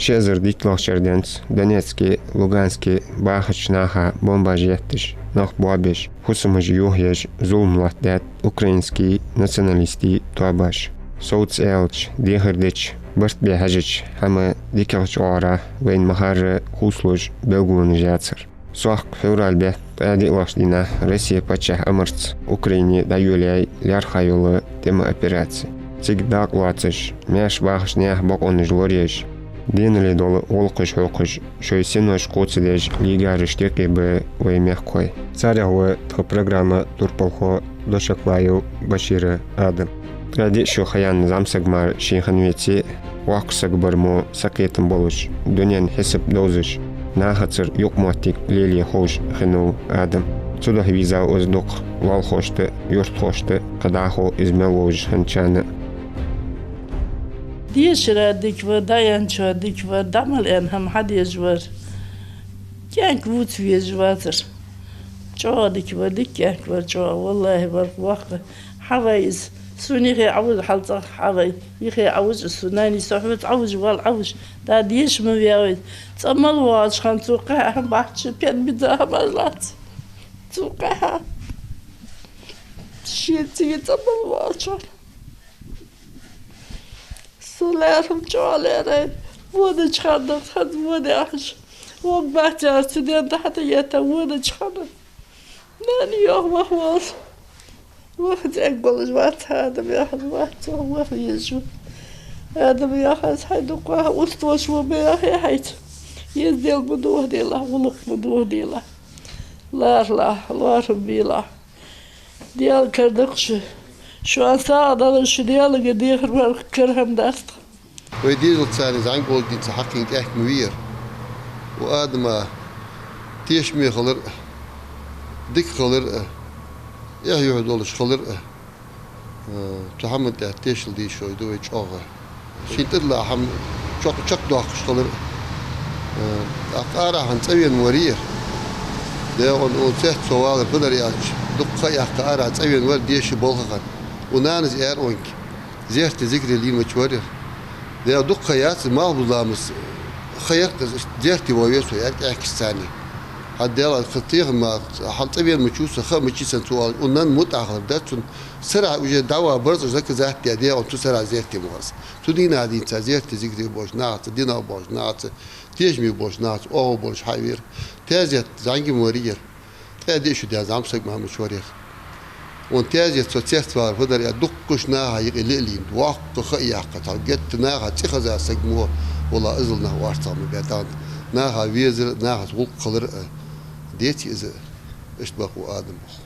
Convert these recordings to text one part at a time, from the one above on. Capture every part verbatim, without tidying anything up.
Ши эзар дийтталагӀча шера денз Донецке, Луганске бахача наха бомбаш етташ, нах боабеш, фусамаш йохаеш, зулам латтадаьд украински националистий тоабаш. Совца аьлча, дехар деча, барт бе хьежача, хӀама дикагӀча оагӀорахьа вайна ма харра хувцалуш белгалонаш яцар. Сохк февраль бетта ткъаь диълагӀча дийнахьа Россе паччахьа амарца Украине дӀайолаяьй лаьрххӀа йола тӀема операци. Цига дакъа лоацаш, маьрша бахача наьха бокъонаш лораеш, денали дола гӀулакхаш хьокхаш, шоай синош кхоачадеш лийгараш тӀекхеб вай мехкахой. Царех ва тха программа турпалхо Дошаклаев Башира Адам. Ткъаь диъ шу ха яьнна зӀамсаг мара ше хинна веце а, воккха саг бар мо сакхетам болаш, дунен хьисап довзаш, нахацара юкъмоттиг лелае ховш хиннав Адам. Цудухьа везав из дукха лоалахошта а, юртахошта а, кхы дӀахо из мел вовзаш хинначарна а. Дешара дика ва, дӀаяьннача дика ва, дӀа мел аьнна хӀама хьадеш вар. КӀаьнк вувца везаш вацар. ЧӀоагӀа дика ва, дика кӀаьнк вар, чӀоагӀа, валлахӀи, вар воккха. Хьавай из. Сона юхе Ӏовужа хьал цӀагӀа хьавай. Юхе Ӏовужа, со нани со хьоца Ӏовужа, вал Ӏовужа. Да деша ма ваьвай. ЦӀа мел воагӀача хана цо кхаьхьа бахьча пен биза хӀама лац. Цо кхаьхьа. Шен цига цӀа мел воагӀача хана. Со лаьрхӀа чӀоагӀа лаьрхӀай. Водача хана хаза вода яхаш. Вог бац яхаш, цу ден тӀа хьатӀаетта водача хана. Нана йоах, ваха волаш. Ваха зӀамига волаш вац хьа Адам яхаш, вац, ваха везаш ва. Адам яхаш, хьай дукха усталуш ва ма яхий хьайца. Ездел ма дохаделахь, гӀулакх ма дохаделахь. ЛоархӀалахь, лоархӀам белахь. Даьла кара да-кх шо. Шоана сагӀа далар шо Даьлага дехар вар кара хӀама дац тха. Вай дезалца царна зӀамига волча дийнахьа хьакхийна кӀаьнк ма вий ер. Укх Адама тешаме хилар а, дика хилар а, эхь-юхь долаш хилар а, э, цу хӀаман тӀа тешал деш хой да вай чӀоагӀа. Шийна тӀадилла хӀама чакх-, чакхдоаккхаш хилар а. Э, тӀаккха арахьа цӀавена вар ер. Даьла, он, он цецвалар, фу дар аьлча, дукха ха яьккха арахьа цӀавена вар деша болхагӀа. Укх нанас аьр онг. Зерте зикре лийннача вар ер. Даьла, дукха ха яц, малхбуза ламаз ха яр-кх из, зерте воаве со, аьр кӀаьнкашца царна. ХӀаьта, Даьла, кхы техам ма, хьал цӀавена мича ва со, ха мича я са цо оалаш, укх нанна мутӀахьа хилар дац цунна. Сарахьа уже дӀаваха барзкъа заказать даь, Даьла, цу сарахьа зерте ма вар из. Цу дийнахьа денз цар зерте зикре болаш нахаца, динах болаш нахаца, тешаме болаш нахаца, оагӀув болаш хьавера. Таьзет зӀамига ма вар ер. Ткъаь диъ шу даьнна зӀамсаг ма хиннаб ер. Он таьзет цо цецвалар фу дар аьлча, дуккхача наха юкъе лелийнад, воккха ха а яьккха, цхьа геттара наха цӀихеза саг мо, валлахӀи, иззал нах орцагӀ ма баьб. Наха везар а, нахаца гӀулакх хилар а деций из, иштта бакъ ва Адам боху.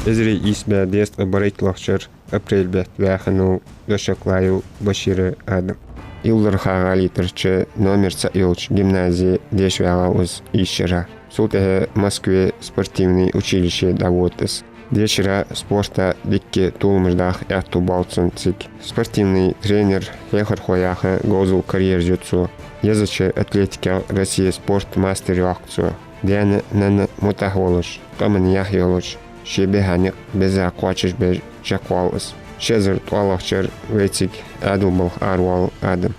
Эзар ийс бӀаь дезткъа барайтталагӀча шера апрель бетта ваь хиннав Дошаклаев Башира Адам. Илларха гӀалийтарча номер цаӀ йолча гимназе деша ваьгӀав из ийс шера. Цул тӀехьа Москве спортивни училище дӀавода из. Дешара, спорта дикка толамаш даха аьттув боал цунна цига. Спортивни тренер, хьехархо яха говзал карьера ю цун. Езача атлетиках Россе спорта мастер йоаккх цо. Даьна, нанна мутӀахьа волаш, къаман яхь йолаш, ший бӀаьха никъ беза кхоачаш беш чакхвоал из. Ши эзар ткъоалагӀча шера вайцига Ӏаьдал балха аравоал Адам.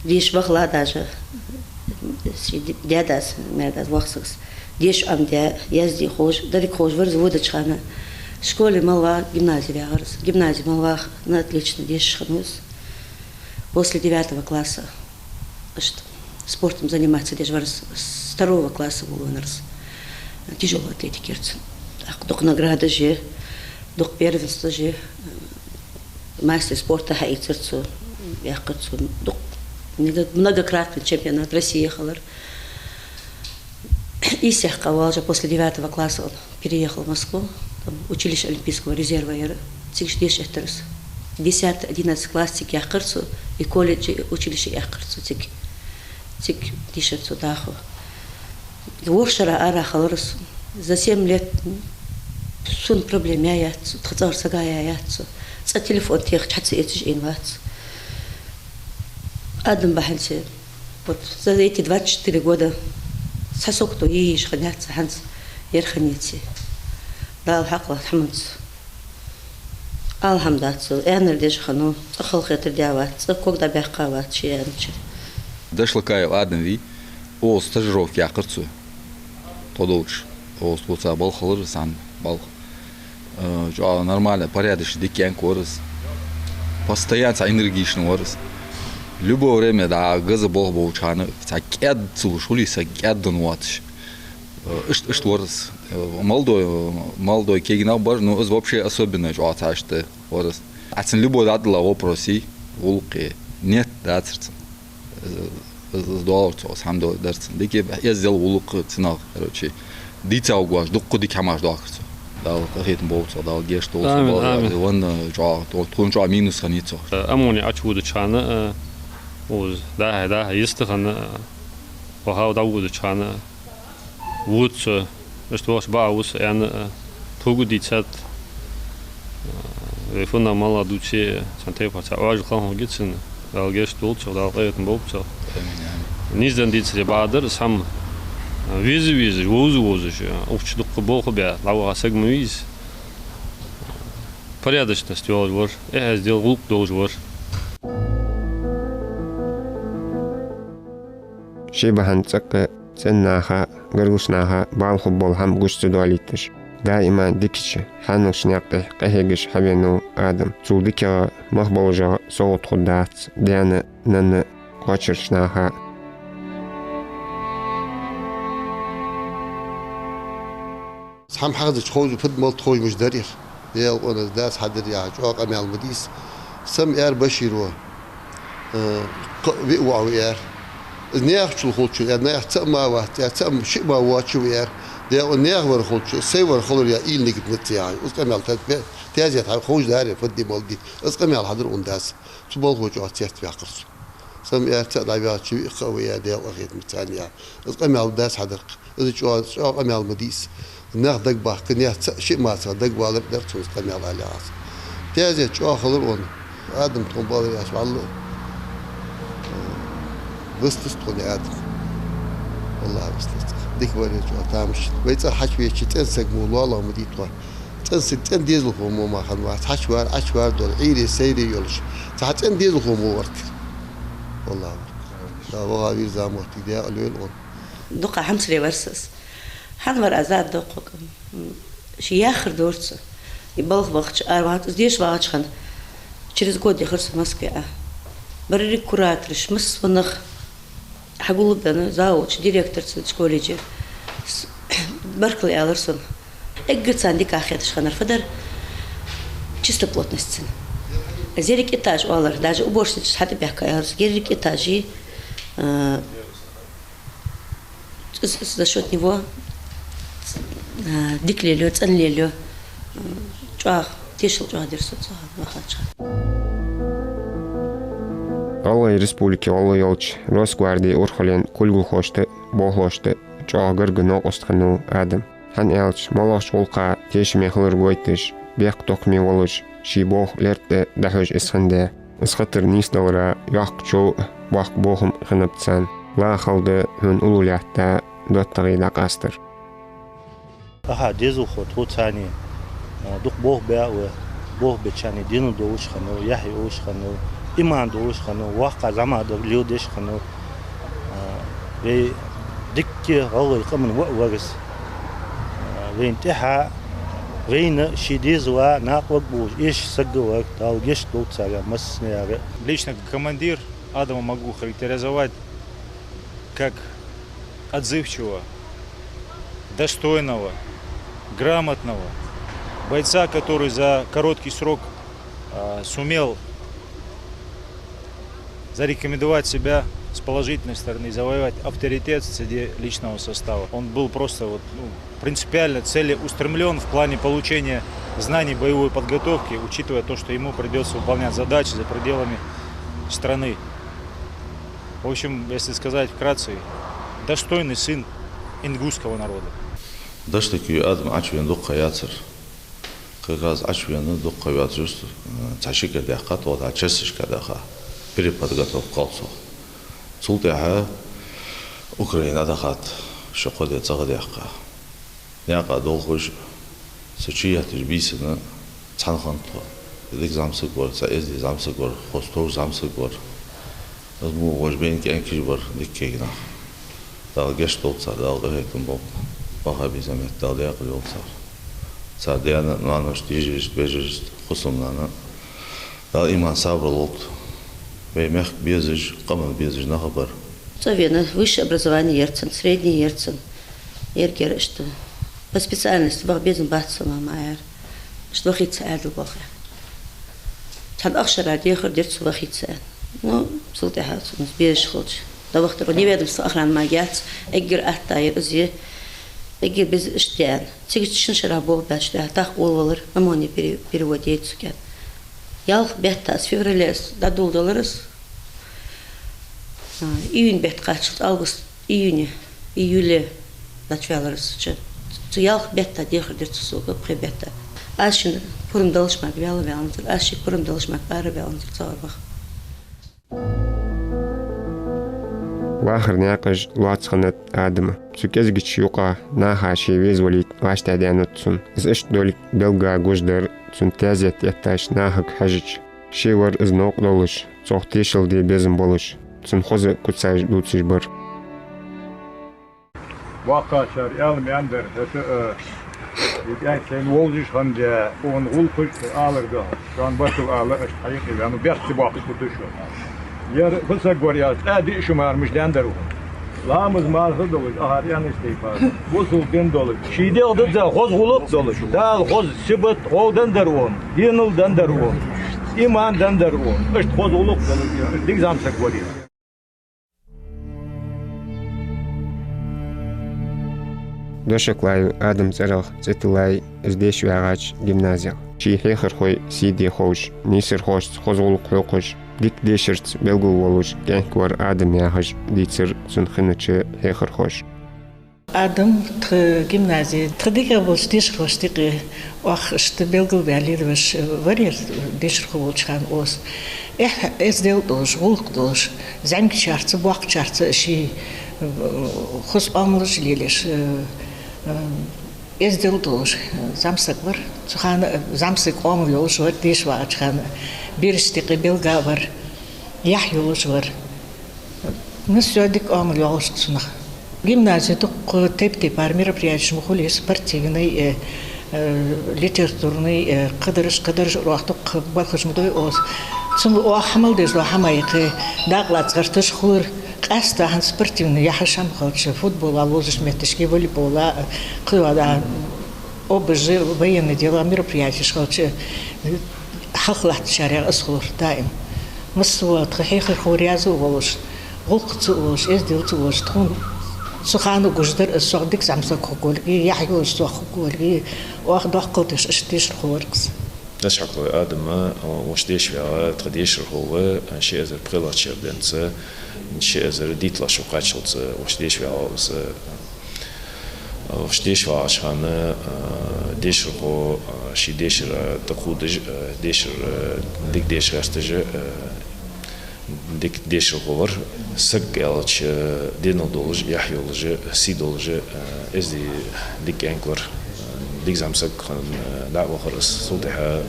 Деша вахалахь даже, ший даь-дас, маьр-дас, воккха саг из. Деша Ӏомадаь, язде ховш, деррига ховш вар из водача хана. Школе мел вагӀа, гимназе ваьгӀар из. Гимназе мел ваха, на отлично дешаш хиннав из. После девятого класса, иштта, спортом заниматься деш вар из, с второго класса волавеннав из. Тяжёлая атлетика яр цун. ТӀаккха дукха наградаш я, дукха первенстваш я, мастер спорта хьаийцар цо, яьккхар цо, дукха, много-, многократный чемпионат России хилар. Ийс яьккха валжа после девятого класса он переехал в Москву, там училище олимпийского резерва яр, цига деша эттар из. Десятый, одиннадцатый класс цига яьккхар цо, и колледж, и училище яьккхар цо цига. Цига дийшар цо дӀахо. ВорхӀ шера арахьа хилар из. За семь лет сона проблема яь яц цо, тха цӀагӀара сага яь яц цо. ЦӀа телефон техача хьа ца эцаш Ӏийна вац. Адам бахьанце. Вот за эти двадцать четыре года цхьа саг то е йиш хиннаяц хӀанз, ер хиннаяц. Дала хьакъ латт хӀаманца. Ала хӀама дац цо, аьннар деш хиннав, цкъа халахетар даь вац, цкъа ког дӀабаьккха вац ше аьннача. Дашлакаев Адам вий, оаха стажировка яьккхар цо. Тхо долча, оаха тхоца балха хилар из, цхьан балха. Э, чӀоагӀа нормально, порядочно, дика кӀаьнк вар из. Постоянно цхьа энергичный вар из. Любое время, да, газа болх болча хана, цхьа кӀаьд ца луш хулий, са кӀаьд дун воацаш. Э, иштта, иштта вар из. Э, молодой, молодой кегий нах бар, ну, из вообще особенно чӀоагӀа цхьа иштта вар из. Аццан любой дӀадала вопрос йий, гӀулакхе, нет дацар цун. Из, из, из доаллар цо, из хӀама дар цун. Дика эздел, гӀулакх цунах, короче, дийца вугаш, дуккха дика хӀамаш доахкар цо. Дала къахетам болба цох, Дала гешт долда цох. Амин, балха амин. Ванна чӀоагӀа, тхо-, тхона чӀоагӀа минус хиннай цох. Э, Амоне Ӏочуводача хана, э, укхаза дӀа-хьа, дӀа-хьа йист хинна, э, вахав дӀаводача хана, э, вода со, иштта вахаш баа ва со, аьнна, э, тхога дийцад, э, вай фуннагӀа-моллагӀа дувце, цхьан тайпара цхьа Ӏоажал хинна хургья цунна, Дала гешт долда цох, Дала къахетам болба цох. Амин, амин. Низ даь дийцаре бакъдар из хӀама, э, веза-везаш, вовза-вовзаш, э, укх чу дуккха болх баь дӀаваха саг ма вий из. Порядочность йолаш вар, эхь-эздел, гӀулакх долаш вар. Ший бахьан цӀаккха цӀен наха, гаргарча наха бала хургбола хӀама гуш ца доалийташ, даим дикача хьаналча наькъа тӀа къахьегаш хьавенав Адам. Цул дикагӀа, мах болашагӀа совгӀат хургдац даьна, нанна, кхоачарча наха. Цхьа хӀама хьахезача ховш, фуд-малад ховш мишта дар ер. Даьла къонах, дас хьадар яхаш, чӀоагӀа къамаьл ма дий из. Са-м аьлар Башира, э, кхы а виъ воӀ ва аьлар. Из наьхачул хулачул аьлар, наьха цаӀ мара вац аьлар, цаӀ-м, шиъ мара воацаш ва аьлар. Даьла къонах, наьха вар хулача, сай вар хилар яха уйла-нигат ма дац яхаш, из къамаьл тӀа-, тезет хьа ховш дар ер, фуд-малад. Из къамаьл хьадар укхун дас. Цу балхо чӀоагӀа цецваьккхар цо. Са-м аьлар, цаӀ дӀаваьлча виъ-кхаъ ва аьлар, Даьла къахетамца аьлар. Из къамаьл дас хьадар-кх. Из чӀоагӀа, чӀоагӀа къамаьл ма дий из. Нах дагабахка, наьха цаӀ, шиъ мара цаӀ дагавалар дар цун, из къамаьл ала яхаш. Тезет чӀоагӀа хилар укхун. Адам тхона бала яц, валлахӀи. Вистац тхона Адам. ВаллахӀи, вистац. Дика вар ер чӀоагӀа тамаш. Вай цӀагӀа хьачувеча, цӀен саг мо лоалахь ма дий тхо. ЦӀен саг, цӀен дезалхо мо мара хинна вац. Хьачувар, Ӏочувар дола, Ӏуйре, сайре йолаш. Цхьа цӀен дезалхо мо вар-кх. ВаллахӀи. Да, ваха вирза моттиг декъала йойла укхун. Дукха хьамсара вар со из. ХӀана вар аз а доккхаг. М, ше яхар дора цо. Из балха вахача, ара вац, из деша вагӀача хана, через год яхар со Москве а. Берригаш куратораш, массавар нах хьагулбенна, завучо, директорца, колледжера. С-, баркал аьлар сона. Эггара царна дикагӀа хеташ хиннар фу дар? Чистоплотность цун. Из еррига этаж оалар, даже уборщицаш хьатӀабаьхка аьлар, еррига этажи, э, из, из за счёт него, э, дика лелаю, цӀена лелаю, э, чӀоагӀа, тешал чӀоагӀа дир сона цу хана вахача хана. ГӀалгӀай Республике гӀолла йолча Росгвардии урхален кулгалхошта, болхлошта чӀоагӀа гаргга новкъост хиннав Адам. ХӀана аьлча, моллагӀча гӀулакха тешаме хилар гойташ, бехктокхаме волаш, ший болх лерттӀа дӀахьош из хиннад. Из хатар нийсдалара йоккха чов а, боккха бохам а хиннаб царна. Ла хала да хьона уллув лаьтта доттагӀий дӀакъастар. Аха, дезалхо тхоца цхьана, а, дукха болх баь а ва, болх бечарна денал долаш хиннав, яхь йолаш хиннав, иман долаш хиннав, воккхача зӀамагӀа дог леладеш хиннав. А, вай дикка гӀалгӀай къаман воӀ вар из. А, вайна тӀехьа, вайна ший дезала накъаваргболаш эшаш саг вар, Дала гешт долда царна массанена. Лично командир Адама могу характеризовать как отзывчивого, достойного, грамотного бойца, который за короткий срок, а, сумел зарекомендовать себя с положительной стороны, завоевать авторитет среди личного состава. Он был просто вот, ну, принципиально целеустремлён в плане получения знаний боевой подготовки, учитывая то, что ему придётся выполнять задачи за пределами страны. В общем, если сказать вкратце, достойный сын ингушского народа. Дашлакиев Адам Ӏочувена дукха ха яцар. Как раз Ӏочувена дукха ха йоацаш, э, цхьа ши кара даьккхад, тхо дӀа часашка даьха. Переподготовка кхалсох. Цул тӀехьа Украина дӀадахад, ши-кхо ди цӀагӀа даьккха. Наькъа долхаш, со чуетташ бийсанна цхьана хиннад тхо. Дика зӀамсаг вар, цхьа эздий зӀамсаг вар, хоза товш зӀамсаг вар. Из мо вож бейна кӀаьнкаш бар дика кагий нах. Дала гешт долда цар, Дала къахетам болба. Ваха беза метте Дала декъала йолда цар. Цар даь-ноанош, йижараш, вежараш, хӀусамнана. Дала иман, сабар лолда. Вай мехка безаш, къаман безаш нах а бар. ЦӀавена, высшее образование яр цун, среднее яр цун. Ергьяр иштта. По специальности ваха безам бац со, мама, аьлар. Иштта вахийта ца аьннадале болх. Цхьан ах шера дехар дир цо вахийта ца аьнна. Ну, цул тӀехьагӀа цунна безаш хилча. ДӀавахийтар, неведомственная охрана мара яц, эггара атта яр из, эггара беза иштта даьнна. Цига шин шера болх баьча тӀехьа тӀаккха волавелар, ОМОНе пере-, перевод яйта цу кӀаьнка. Ялх бетта, из феврале из дӀадоладелар из. А, июнь бетта кхаччалца, август, июне, июле дӀачуваьлар из цу чу. Цу ялх бетта дехар дир цо сога, пхи бетта. Аз шийна пурам далаш мара ваьнна ваьннзар, аз шийна пурам далаш мара ара ваьннзар цу гӀарваха. Вахара наькъаш лоаца хиннад Адама. Цу кӀезигача юкъа наха ше веза валийта лаьштӀа даьннад цунна. Из иштта долга белгала гуш дар цун тезет этташ нахага хьежача. Ше вар из новкъа долаш, цох тешал де безам болаш, цун хоза куцаш дувцаш бар. Боккхачар аьлар-м аьннадар, хӀаьта а, из кӀаьнк сайна вовзаш хиннад, укхун гӀулакхаш алар да. Шоана баркал ала, иштта хьаюкъе ваьнна, бехк ца боаккхаш куташ ва. Ер фу саг вар яхаш, ткъаь диъ шу мара мишта даьннадар укхун. Ламаз-марха долаш, ахар аьннача тайпара, бусалба дин долаш, ший дегӀ дизза хоза гӀулакх долаш, Дала хоза сибат, гӀо деннадар укхунна, денал деннадар укхунна, иман деннадар укхунна, иштта хоза гӀулакх долаш, дика зӀамсаг вар ер. Дошаклаев Адама цӀерагӀа цӀи тиллай из дешаш ваьгӀача гимназех. Ший хьехархой сий де ховш, нийсархошца хоза гӀулакх хьокхаш, дика дешарца белгала волаш кӀаьнк вар Адам, яхаш дийцар цунна хиннача хьехархоша. Адам тха гимназе, тха дикагӀа болча дешархошта юкъе оаха иштта белгалваьлар вай, вар ер дешархо волча хана ос. Эхь, эздел долаш, гӀулакх долаш, зӀамигачарца, боккхачарца ший, э, хоза оамалаш лелаеш, э, э, эздел долаш, э, зӀамсаг вар. Цу хана, э, зӀамсаг, оамал йолаш вар, деша вагӀача хана берашта юкъе белгала вар, яхь йолаш вар. Ну, всё, дика оамал йолаш цунах. Гимназе дукха тайп-тайпара мероприятеш ма хулий, спортивни, э, э, литературни, э, кхыдараш, кхыдараш, урок дукха балхаш ма дой укхаза. Цунна оаха хьа мел деш дола хӀама юкъе дакъа лаца гӀерташ хулар. Къаьстта хӀанз спортивни яхьаш хӀама хилча, футбола ловзаш метташка, волейбола, э, кхыйола, ОБЖ, военни дела мероприятеш хилча, хьалха латтачарех из хулар даим. Массавола тха хьехархо раьза а волаш, гӀулакхаца а волаш, эзделца а волаш, тхона цу хана гуш дар из, сох дика зӀамсаг хургволга, яхь йолаш сох хургволга, оаха доккхал деш, иштта дешархо вар из. Дошаклаев Адам, вож деша ваьгӀа тха дешархо ва, ши эзар пхелагӀча шера денз, ши эзар дийтталагӀча шера кхаччалца вож деша ваьгӀа из. Вож деша вагӀача хана, а, дешархо, а, ший дешар, а, тӀакхувдаш, а, дешар, а, дика деша гӀерташ, а, дика дешархо вар. Саг аьлча, а, денал долаш, яхь йолаш, сий долаш, а, эздий дика кӀаьнк вар. А, дика зӀамсаг хинна, а, дӀа а вахар из. Цул тӀехьа, а,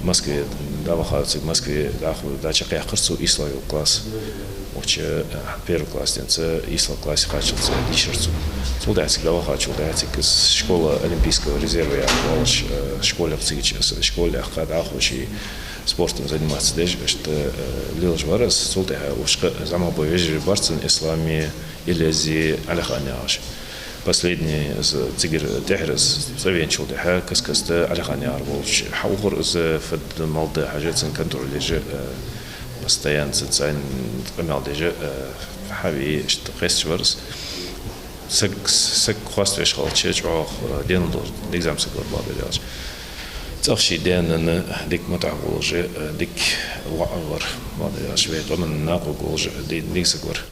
Москве дӀаваха, цига Москве дӀахо, дӀачакхъяьккхар цо ийслагӀа йола класс. Укх чу, э, первый класс денз, ийслагӀа классе кхаччалца дийшар цо. Цул тӀехьа цига дӀавахачул тӀехьа цига из школа Олимпийского резерва яха волаш, э, школех цига чу, из школа яьккха, дӀахо ший спортом заниматься деш, иштта, э, лелаш вар из. Цул тӀехьа укх чу зӀамагӀа бола вежарий бар цун: Ислами, Илези, Ӏалихан яхаш. Последний из цигара тӀехьара из цӀавеначул тӀехьа каст-каста Ӏалихан яхар волча хьаухар из, фуд-малад хьажа, цун контроль еш, э, постоянно цунца къамаьл деш, э, хьаве, иштта хесташ вар из. Саг, саг хоаставеш хилча, чӀоагӀа, э, денал долаш, дика зӀамсаг вар, бакъдар аьлча. ЦӀагӀа ший даь-наьна дика мутӀахьа волаш, э, дика воӀ вар, бакъдар аьлча, вай къаман накъо волаш, ди-, дика саг вар.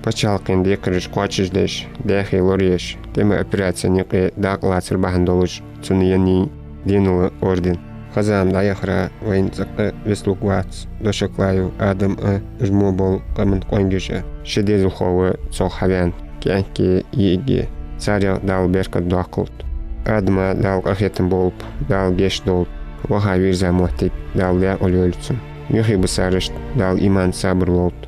Паччахьалкхен декхараш кхоачашдеш, даьхе лораеш, тӀема операцена юкъе дакъа лацар бахьан долаш, цунна еннай денала орден. Хоза зама дӀаяхара вайна цӀаккха вицлургвац Дошакалаев Адам а, уж мо бола къаман къонгаш а. Ши дезалхо ва цох хьаваьнна, кӀаьнк а, йиӀиг а. Царех Дала беркат доаккхалда. Адама Дала къахетам болба, Дала гешт долда. Ваха вийрза моттиг Дала даькъала йойла цун. Юхебисарашта Дала иман, сабар лолда.